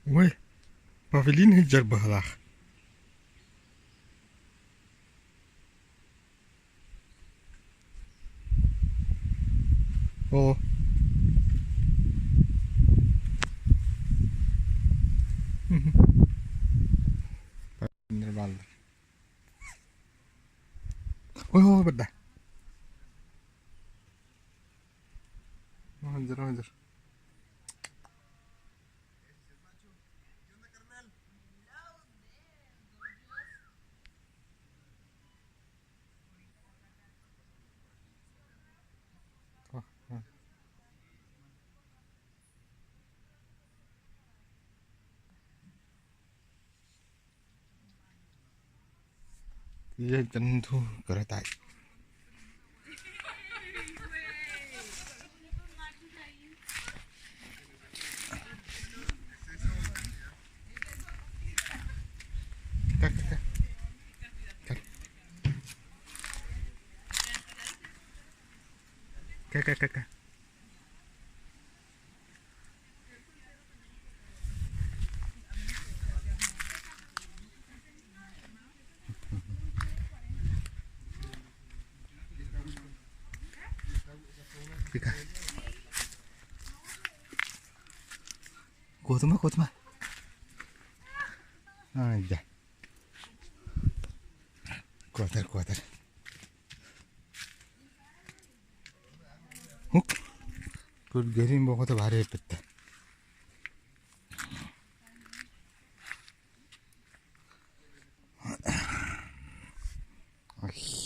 Уой, павлин сылдьар быһыылаах Оо бааллар Ой, ой, барда. Сылдьар, сылдьар. Кыра таай Кэ-кэ-кэ-кэ. Куотума, куотума. Айда. Куотар, куотар. Хук. Күргэрин боҕото баар эппиттэ. Ой.